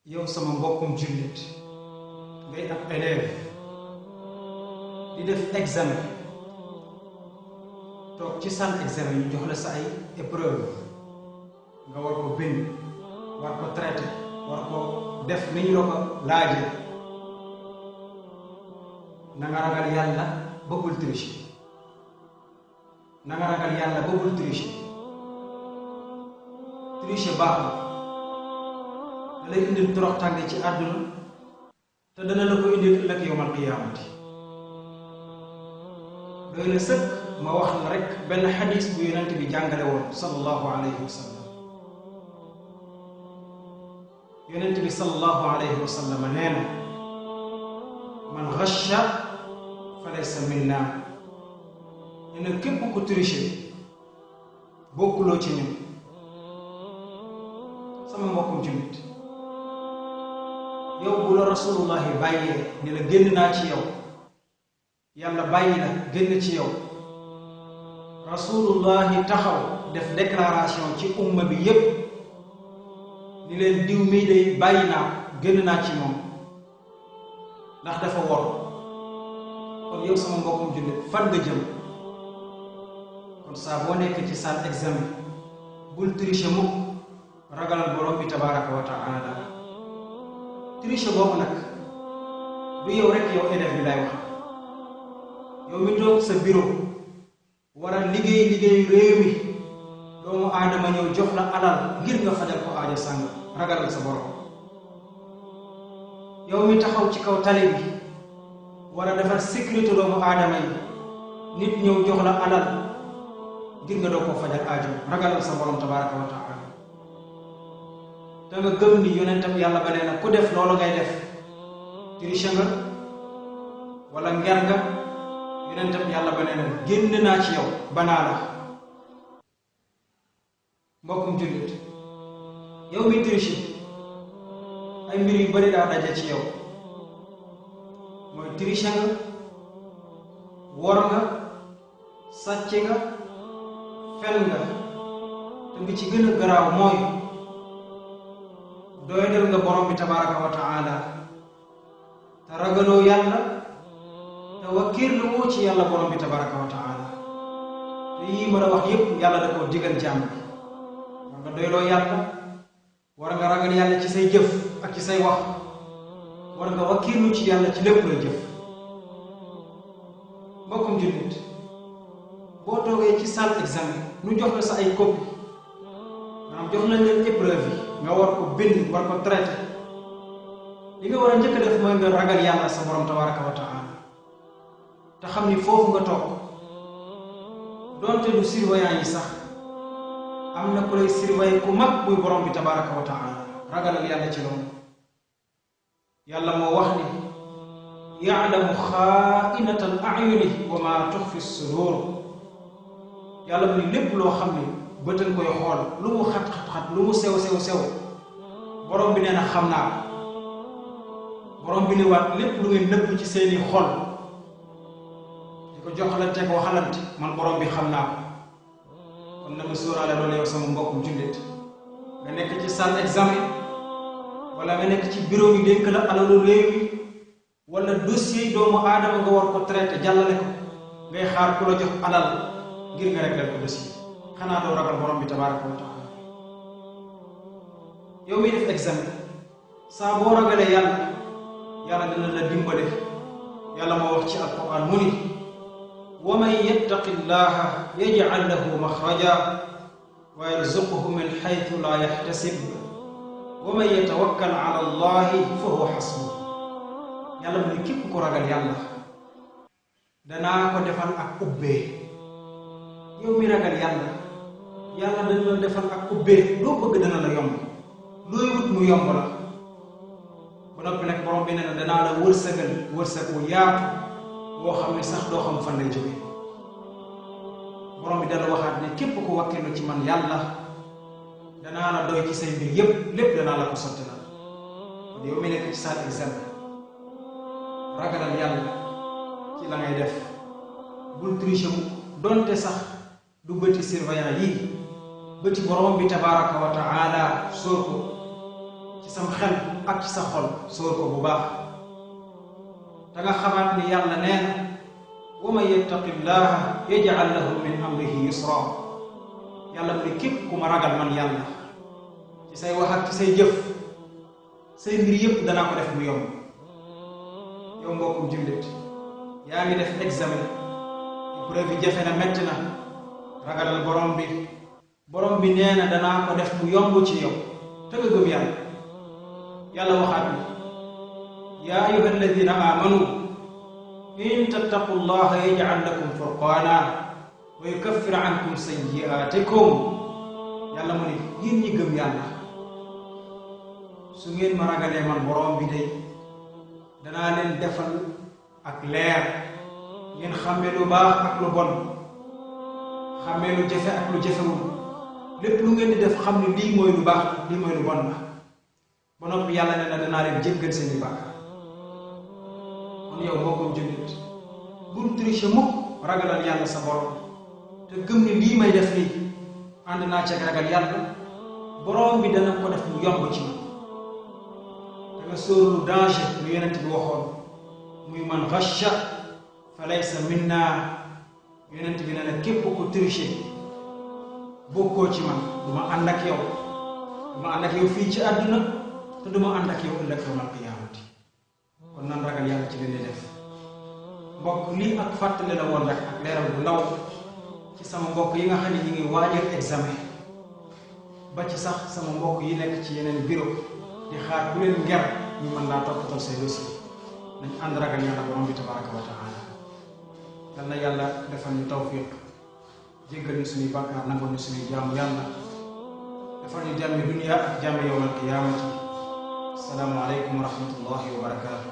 yow sama mbokkum jullit ngay ab élève di def examen toog ci salle examen ñu jox la sa ay épreuve nga war ko bind war ko traité war ko def ni ñu la ko laaje na nga ragal yàlla ba bul tricher na nga ragal yàlla ba bul tricher tricher baax na da lay indil toroxtànge ci àdduna te dana la ko indil ëllëg yawmal qiyaamati doy na sëkk ma wax la rek benn xadis bu yonent bi jàngale woon sallallahu alayhi wa sallam yonent bi sallallahu alayhi wa sallam nee na man ghasha fa laysa minna nee na képp ku tricher bokkuloo ci ñun sama mbokkum jullit yow bu la rasulullahi bàyyee ni la génn naa ci yow yàlla bàyyi la génn ci yow rasulullahi taxaw def déclaration ci umma bi yépp ni leen diw mii day bàyyi naa génn naa ci moom ndax dafa wor kon yow sama mbokkum jullit fan nga jëm kon saa boo nekk ci salle examen bul tricher mukk ragalal borom bi tabaraka wa taala tricher boobu nag du yow rek yow élève bi lay wax yow mi toog sa bureau war a liggéeyu réew mi doomu aadama ñëw jox la alal ngir nga fajal ko aajo sàng ragalal sa borom yow mi taxaw ci kaw tali bi war a defar sécurité doomu aadama yi nit ñëw jox la alal ngir nga doo ko fajal aajo ragalal sa borom tabaraka wa taala te nga gëm ni yonentam yàlla ba nee na ku def loolu ngay def tricher nga wala nger nga yonentam yàlla ba nee na génn naa ci yow banaa la mbokkum jullit yow mi tricher ay mbir yu bari daa daje ci yow mooy tricher nga wor nga sàcc nga fen nga te bi ci gën a garaaw mooy doydal nga borom bi tabaraka wa taala te ragaloo yàlla te wakiirlu woo ci yàlla borom bi tabaraka wa taala te yii ma la wax yépp yàlla da koo digal jàmm war nga doyloo yàlla war nga ragal yàlla ci say jëf ak ci say wax war nga wakiirlu ci yàlla ci lépp lay jëf mbokkum jullit boo toogee ci salle examen nu jox la sa ay copie maanaam jox nañ leen épreuve yi nga war ko bind war ko traité li nga war a njëkk a def mooy nga ragal yàlla sa borom tabaraka wa taala te xam ni foofu nga toog doonte du surveillant yi sax am na ku lay surveiller ku mag muy borom bi tabaraka wa taala ragalal yàlla ci loolu yàlla moo wax ni yaalamu xaainata al ayuni wa ma tuxfi sudur yàlla mu ni lépp loo xam ni bëtan koy xool lu mu xat-xat-xat lu mu sew borom bi nee na xam naa borom bi ni waat lépp lu ngeen nëbb ci seeni xol di ko joxalante ko waxalante man borom bi xam naa ko kon na nga sóoraale loolu yow sama mbokkum jullit nga nekk ci salle examen wala nga nekk ci bureau yi dénk la alalu réew mi wala dossier doomu aadama nga war ko traité jàllale ko ngay xaar ku la jox alal ngir nga réglé ko dossier xanaa doo ragal borom bi tabaraka wa taala yow miy def examen saa boo ragalee yàlla dina la dimbale yàlla moo wax ci alquran mu ni wa man yattaqi llaha yaj'al lahu maxraja wa yarzuqhu min xaytu la yaxtasib wa man yatawakkal ala allahi fa huwa xasbuh yàlla mu ni képp ku ragal yàlla danaa ko defal ak ubbee yow mi ragal yàlla dana la defal ak ubbee loo bëgg dana la yomb looy wut mu yomb la ba noppi nag borom bi nee na danaa la wërsëg wu yaatu boo xam ne sax doo xam fan lay jóge borom bi dana waxaat ne képp ku wakkilu ci man yàlla danaa la doy ci say mbir yépp lépp danaa la ko sotti la kon yow mi nekk ci salle examen ragalal yàlla ci la ngay def bul tricher mu donte sax du bëti surveillant yi bëti borom bi tabaraka wa taala sóor ko ci sam xel ak ci sa xol sóor ko bu baax da nga xamaat ni yàlla nee na wa man yattaqi llaha yaj'al lahu min amrihi yusra yàlla mu ne képp ku ma ragal man yàlla ci say wax ak ci say jëf say mbir yépp danaa ko def mu yomb yow mbokkum jullit yaa ngi def examen épreuve yi jafe na metti na ragalal borom bi nee na danaa ko def mu yomb ci yow te nga gëm yàlla yàlla waxaat ni yaa ayyuha alladina amanu in tattaqu llaha yaj'al lakum furqana wa yukaffir ankum sayyi'atikum yàlla mu ne yéen ñi gëm yàlla su ngeen ma ragalee man borom bi day danaa leen defal ak leer ngeen xàmme lu baax ak lu bon xàmme lu jafe ak lu jafewul lépp lu ngeen di def xam ne lii mooy lu baax lii mooy lu bon la ba noppi yàlla ne na danaa leen jéggal seeni bàkkaar kon yow mbokkum jullit bul tricher mukk ragalal yàlla sa borom te gëm ni lii may def nii ànd naa ceeg ragal yàlla borom bi dana ko def mu yomb ci man da nga sóorlu danger lu yonent bi waxoon muy man ghasha fa laysa minna yonent bi ne na képp ku tricher bokkoo ci man du ma ànd ak yow fii ci àdduna te du ma ànd ak yow ëllëg yawmal qiyaamati kon nan ragal yàlla ci li ñuy def mbokk lii ak fàttali la woon rek ak leeral bu ndaw ci sama mbokk yi nga xam ne ñi ngi waajal examen ba ci sax sama mbokk yi nekk ci yeneen bureau di xaar bu leen nger ñu mën laa toppatoo say dossier nañ ànd ragal yàlla borom bi tabaraka wa taala yal na yàlla defal ñu tawfiq jéggal ñu suñuy bàkkaar nangul ñu suñuy jaamu yàlla defal ñu jàmmi dunya ak jàmmi yawmal qiyaamati assalaamu aleykum wa rahmatullahi wa barakaatu